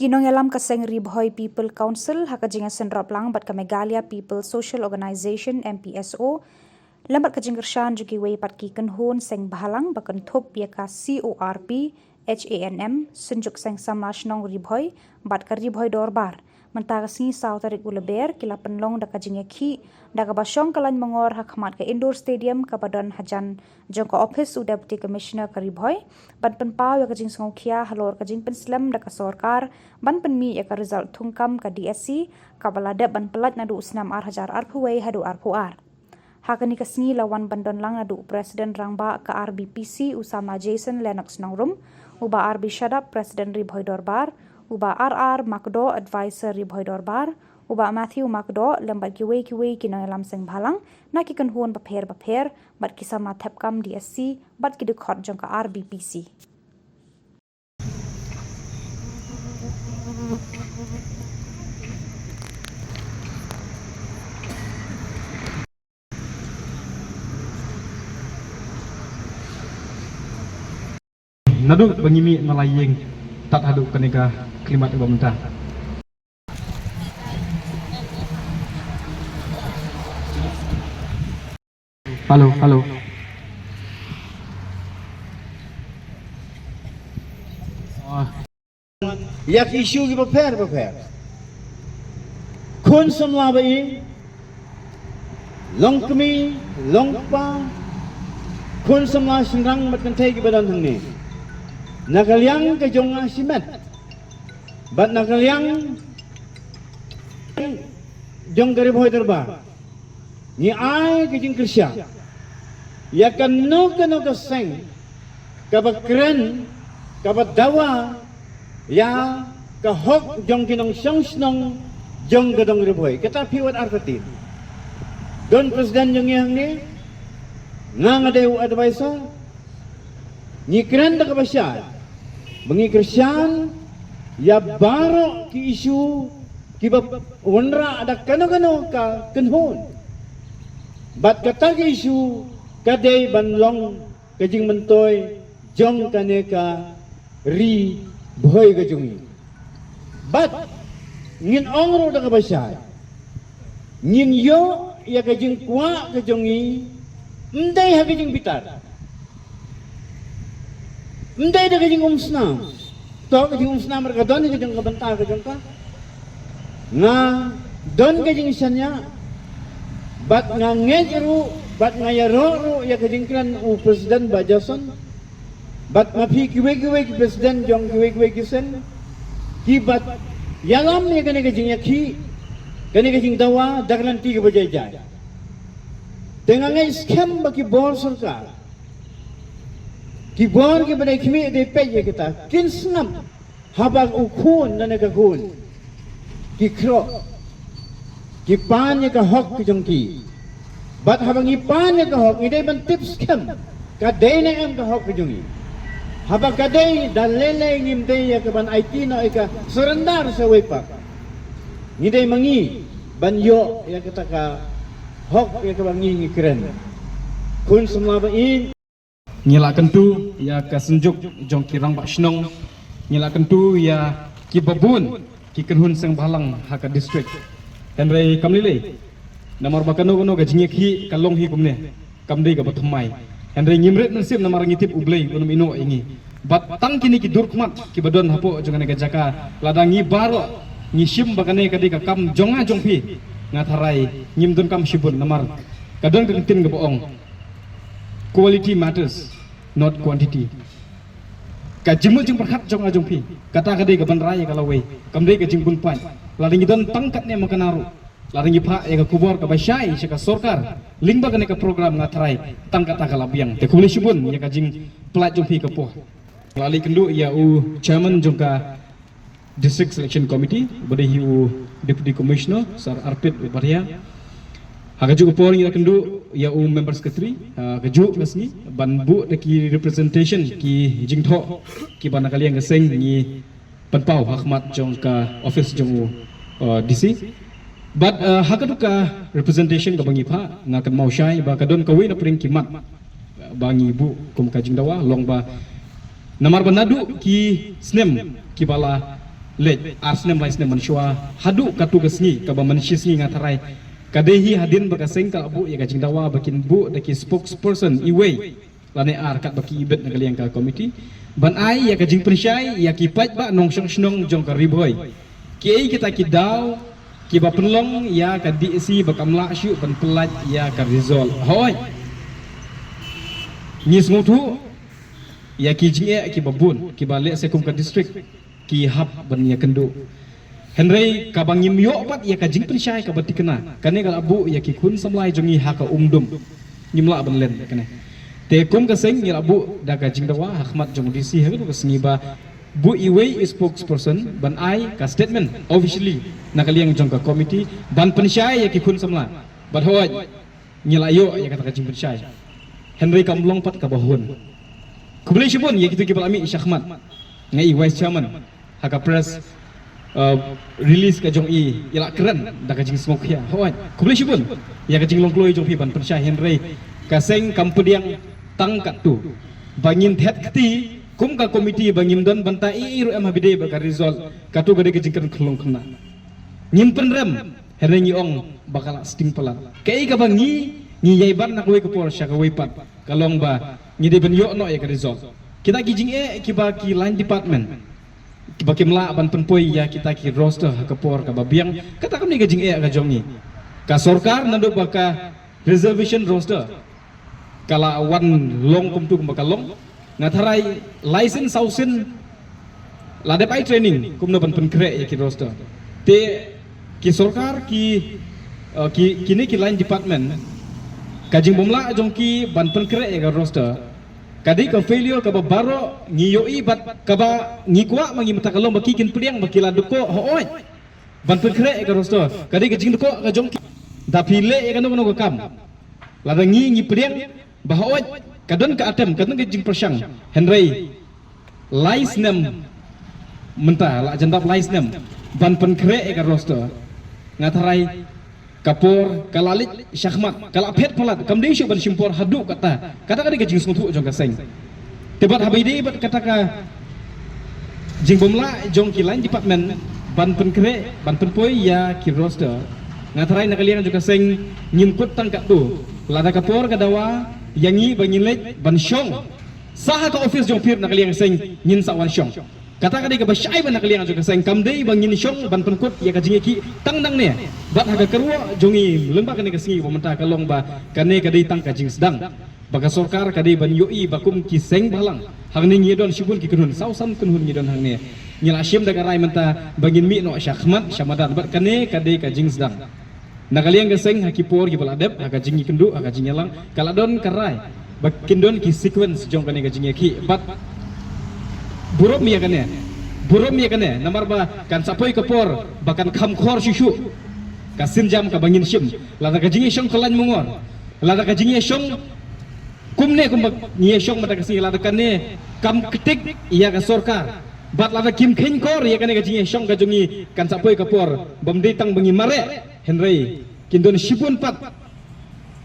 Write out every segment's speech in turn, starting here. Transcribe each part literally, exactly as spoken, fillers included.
Ki nongïalam ka seng Ri Bhoi People Council ha ka jingïaseng rap lang bad ka Meghalaya People Social Organization, M P S O, lem bad ka jingkyrshan jong kiwei pat ki kynhun seng bhalang ba kynthup ïa ka C O R P, H A N M, Synjuk Seng Samla Shnong Ri Bhoi bad ka Ri Bhoi Dorbar. Mynta ka sngi saw tarik u Lber ki la pynlong da ka jingïakhih da kaba shong ka lain mangor ha khmat ka Indoor Stadium kaba don hajan jong ka ophis u Deputy Commissioner ka Ri Bhoi, ban pynpaw ïa ka jingsngewkhia halor ka jingpynslem da ka sorkar ban pynmih ïa ka result thungkam ka D S C kaba la dep ban pyllait naduh u snem ar hajar arphew wei haduh arphew ar. Ha kane ka sngi la wan ban don lang naduh u President Rangbah ka R B P C u Samla Jason Lennox Nongrum, u Bah R B Shadap, President Ri Bhoi Dorbar, u Bah R R Makdoh, Advisor Ri Bhoi Dorbar, u Bah Matthew Makdoh, lem bad kiwei kiwei ki nongïalam seng bhalang na ki kynhun bapher bapher bad ki samla thep kam D S C bad ki dkhot jong ka R B P C. Naduh ba ngi mih na la ïing tad haduh kane ka klimat ba mynta. Hello, hello. Ah. Ïa ki issue ki bapher bapher. Khun samla ba ïing, long kmie, long kpa, khun samla shynrang bad kynthei kiba don hangne. Na ka liang ka jong nga shimet bad na ka liang jong ka Ri Bhoi Dorbar, ngi ai ka jingkyrshan ïa kano kano ka seng kaba kren, kaba dawa ïa ka hok jong ki nongshong shnong jong ka dong Ri Bhoi. Kata phi wat artatien. Don president jong ngi hangne, nga nga dei u advisor. Ngi kren da kaba shai ba ngi kyrshan ïa baroh ki issue kiba wanrah da kano kano ka kynhun. Bad kata ka issue ka dei ban long ka jingmyntoi jong kane ka Ri Bhoi ka jong ngi. Bad ngin ong ruh da kaba shai, ngin ïoh ïa ka jingkwah ka jong ngi ym dei ha ka jingbitar, ym dei da ka jingumsnam. To ka jingumsnam ruh ka don ka jong ka bynta ka jong ka. Nga don ka jingshaniah bad nga ngeit ruh bad nga ïaroh ruh ïa ka jingkren u President Bah Jason bad ma phi kiwei kiwei ki president jong kiwei kiwei ki seng kiba ïalam ïa kane ka jingïakhih, kane ka jingdawa da ka lynti kaba jai jai. Te nga ngeit skhem ba ki bor sorkar, ki bor kiba dei khmih dei peit ïa kita kin sngap haba u khun lane ka khun ki khroh, ki pan ïa ka hok ka jong ki. Bad haba ngi pan ïa ka hok ngi dei ban tip skhem ka dei ne em ka hok ka jong ngi. Haba ka dei da lei lei ngim dei ïa ka ban aiti noh ïa ka surrender sa wei pat. Ngi dei ma ngi ban ïoh ïa kata ka hok ïa kaba ngi ngi kren. Khun samla ba ïeit, ngi la kyntu ïa ka synjuk jong ki rangbah shnong, ngi la kyntu ïa kiba bun ki kynhun seng bhalang ha ka district. Hynrei kam lei lei, namar ba kano kano ka jingïakhih ka long hi kumne, kam dei kaba thymmai. Hynrei ngim rit mynsiem namar ngi tip U Blei un ym ïehnoh ïa ngi. Bad tang kine ki dur khmat kiba don hapoh jong kane ka jaka, lada ngi baroh ngi shim ba kane ka dei ka kam jong nga jong phi, nga tharai ngim donkam shibun namar ka don ka ktien kaba ong, quality matters, not quantity. Ka jingmut jingpyrkhat jong nga jong phi, kata ka dei ka ban rai ïa ka lawei, kam dei ka jingbun paid. Lada ngi don tang katne ma kane ruh, lada ngi phah ïa ka khubor kaba shai sha ka sorkar lyngba kane ka program, nga tharai tang kata ka la biang. Te khublei shibun ïa ka jingpynlait jong phi ka por. La leit kynduh ïa u chairman jong ka District Selection Committee, ba dei hi u Deputy Commissioner Sir Arpit Upadhyay. Ha kajuh ka por ngi la kynduh ïa u Member Secretary ha kajuh ka sngi ban buh da ki representation, ki jingthoh kiba na ka liang ka seng ngi pynpaw ha khmat jong ka office jong u, uh, D C. Bad, uh, ha kajuh ka representation kaba ngi phah, nga kynmaw shai ba ka don kawei na pdeng ki mat ba ngi buh kum ka jingdawa, long ba namar ba naduh ki snem kiba la leit ar snem lai snem mynshuwa haduh katto ka sngi kaba mynshi sngi nga tharai ka dei hi hadien ba ka seng ka la buh ïa ka jingdawa ba kin buh da ki spokesperson iwei lane ar katba ki ibit na ka liang ka komiti ban ai ïa ka jingpynshai ïa ki paidbah nongshong shnong jong ka Ri Bhoi. Kiei kita ki daw kiba pynlong ïa ka D A C ba kam lah shuh ban pyllait ïa ka result? Hooid, ngi sngewthuh ïa ki jingeh kiba bun kiba lehse kum ka district ki hap ban ïakynduh. Hynrei kaba ngim ïoh pat ïa ka jingpynshai kaba thikna, kane ka la buh ïa ki khun samla jong ngi ha ka umdum. Ngim lah ban len ïa kane. Te kum ka seng ngi la buh da ka jingdawa ha khmat jong D C ha katu ka sngi ba buh iwei i spokesperson ban ai ka statement officially na ka liang jong ka komiti ban pynshai ïa ki khun samla. Bad hooid, ngi la ïoh ïa kata ka jingpynshai. Hynrei kam long pat kaba hun. Khublei shibun ïa kito kiba la mih shakhmat. Nga i vice chairman ha ka press, uh, release ka jong i, i la kren da ka jingsngewkhia. Hooid, khublei shibun ïa ka jinglong kloi jong phi ban pynshai, hynrei ka seng kam pdiang tang katto. Ba ngin thet kti kum ka komiti ba ngim don bynta ei ei ruh em ha ba ïadei bad ka result. Kato ka dei ka jingkren khyllung khynnah. Ngim pynrem, hynrei ngi ong ba ka la sting palat. Kaei kaba ngi, ngi ïai bat na kawei ka por sha kawei pat, ka long ba ngi dei ban ïoh noh ïa ka result. Kita ki jingeh kiba ki line department kiba kim lah ban pynpoi ïa kita ki roster ha ka por kaba biang, kata kam dei ka jingeh ka jong ngi. Ka sorkar naduh ba ka reservation roster ka la wan long kumtu kumba ka long. Nga tharai lai sien saw sien la dep ai training kumno ban pynkhreh ïa ki roster. Te ki sorkar ki, uh, ki, kine ki line department, ka jingbymlah jong ki ban pynkhreh ïa ka roster ka dei ka failure kaba baroh ngi ïohi bad kaba ngi kwah ma ngi mynta ka long ba ki kin pdiang ba ki la dkoh, hooid, ban pynkhreh ïa ka roster. Ka dei ka jingdkoh ka jong ki. Da phi leh ïa kano kano ka kam, lada ngi ngi pdiang ba hooid ka don ka attempt, ka don ka jingpyrshang, hynrei lai snem mynta, la jan dap lai snem ban pynkhreh ïa ka roster. Nga tharai ka por ka la leit shakhmat, ka la phet palat, kam dei shuh ban shim por haduh katta. Kata ka dei ka jingsngewthuh jong ka seng. Te bad haba ïadei bad kata ka jingbymlah jong ki line department ban pynkhreh, ban pynpoi ïa ki roster, nga tharai na ka liang jong ka seng ngim kut tang katto. Lada ka por ka dawa ïa ngi ba ngin leit ban shong sa ha ka office jong phi ruh na ka liang ka seng, ngin sa wan shong. Kata ka dei kaba shai ba na ka liang jong ka seng, kam dei ba ngin shong ban pynkut ïa ka jingïakhih tang nangne. Bad ha ka kyrwoh jong ngi lyngba kane ka sngi ba mynta ka long ba kane ka dei tang ka jingsdang. Ba ka sorkar ka dei ban ïohi ba kum ki seng bhalang hangne ngi don shibun ki kynhun, saw san kynhun ngi don hangne. Ngi la shim da ka rai mynta ba ngin mih noh shakhmat shamadan, bad kane ka dei ka jingsdang. Na ka liang ka seng ha ki por kiba la dep, ha ka jingïakynduh, ha ka jingïalang, ka la don ka rai ba kin don ki sequence jong kane ka jingïakhih. Bad burom ïa kane, burom ïa kane, namar ba kan sa poi ka por ba kan kham khor shuh shuh ka sienjam kaba ngin shim. Lada ka jingïashong ka lain mungor, lada ka jingïashong kumne kumba ngi ïashong mynta ka sngi, lada kane kam ktik ïa ka sorkar, bad lada kim kheiñ khor ïa kane ka jingïashong ka jong ngi, kan sa poi ka por bym dei tang ba ngi mareh, hynrei kin don shibun pat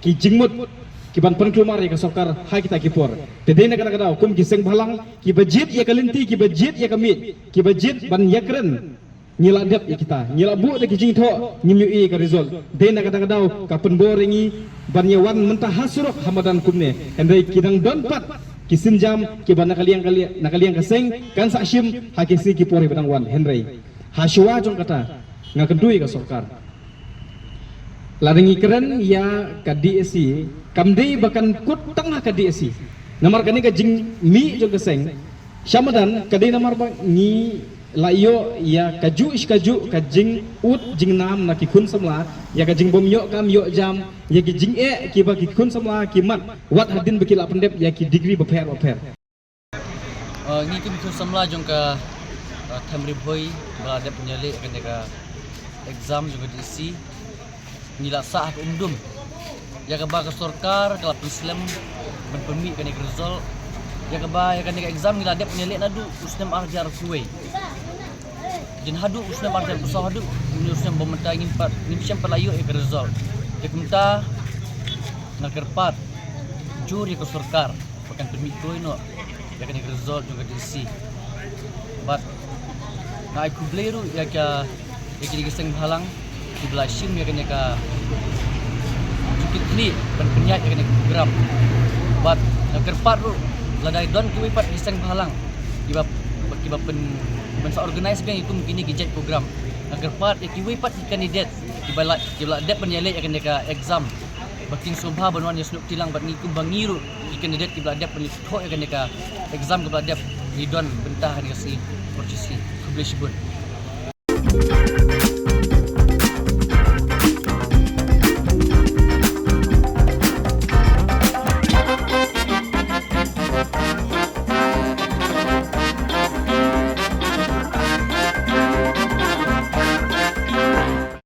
ki jingmut ki ban pynkulmar ïa ka sorkar ha kita ki por. Te dei na kata ka daw kum ki seng bhalang kiba jied ïa ka lynti, kiba jied ïa ka miej, kiba jied ban ïakren, ngi la dep ïa kita, ngi la buh da ki jingthoh, ngim ïohi ïa ka result. Dei na kata ka daw ka pynbor ïa ngi ban ïa wan mynta ha surok ha madan kumne. Hynrei ki dang don pat ki sienjam kiba na ka liang ka liang, na ka liang ka seng kan sa shim ha ki sngi ki por ba dang wan. Hynrei ha shuwa jong kata, nga kyntu ïa ka sorkar, lada ngi kren ïa ka D A C, kam dei ba kan kut tang ha ka D A C. Namar kane ka jingmih jong ka seng sha madan ka dei namar ba ngi la ïoh ïa kajuh shi kajuh ka jingud jingnam na ki khun samla, ïa ka jingbym ïoh kam ïoh jam, ïa ki jingeh kiba ki khun samla ki mad wat hadien ba ki la pyndep ïa ki degree bapher bapher. Uh, ngi kum ki khun samla jong ka, uh, Them Ri Bhoi ba la dep ban ïaleh kane ka exam jong ka D A C, ngi la sah ha ka umdum ïa kaba ka sorkar ka la pynslem ban pynmih kane ka result, ïa kaba ïa kane ka exam ngi la dep ban ïaleh naduh u snem ar hajar arphew wei. Jin haduh u snem ar hajar arphew saw haduh une u snem ba mynta ngim pat, ngim shym pat la ïoh ïa ka result. Te kumta nga kyrpad jur ïa ka sorkar ba kan pynmih kloi noh ïa kane ka result jong ka D A C. Bad Nga ai khublei ruh ïa ka, ïa kine ki seng bhalang kiba la shim ïa kane ka jingkitkhlieh ban pynïaid ïa kane ka program. Bad nga kyrpad ruh lada don kiwei pat ki seng bhalang kiba, kiba pyn, ban sa organise biang ïa kum kine ki jait program. Nga kyrpad ïa kiwei pat ki candidate kiba la, kiba la dep ban ïaleh ïa kane ka exam ba kin sngewbha ban wan ïasnoh kti lang bad ngi kumba ngi ruh ki candidate kiba la dep ban ïathoh ïa kane ka exam kaba la dep, ngi don bynta ha kane ka sngi por shi sngi. Khublei shibun.